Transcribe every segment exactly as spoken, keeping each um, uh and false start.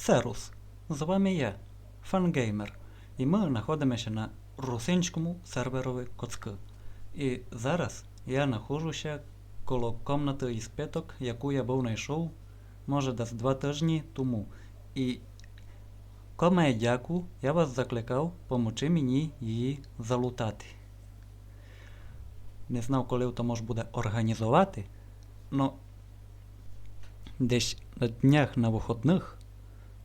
Сервус! З вами я, Фангеймер, і мы находиме ся на русинському серверови Коцкы. І зараз я находжу ся коло комнаты испыток, яку я быв найшов, може, десь два тыжні тому. І ко має дяку, я вас закликав помочи мені її залутати. Не знав, коли то мож буде орґанізовати, но десь на днях на выходных,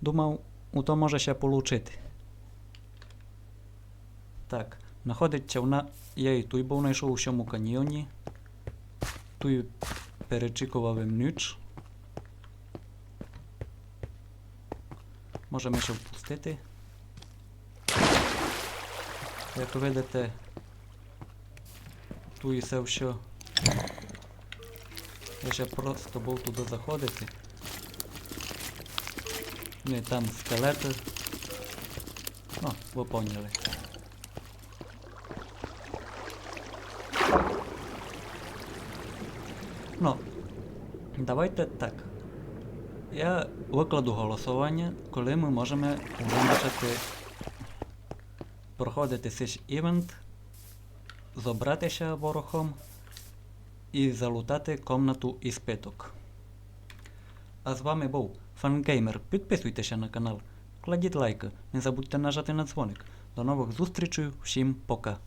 думав, у то може ся получити. Так, находить ся вона, я її туй быв найшов у сьому каньйоні. Туй перечіковав им ніч. Можеме ся впустити. Як видите, туй і се всьо. Я ще просто быв туды заходити. Ну і там скелеты. Ну, вы поняли. Ну, давайте так. Я выкладу голосованя, коли мы можеме уже почати проходити сись івент, зобрати ся ворохом і залутати комнату испыток. А з вами быв Фангеймер. Підписуйте ся на канал, кладіть лайкы, не забудьте нажати на дзвоник. До новых зустрічей, всім пока.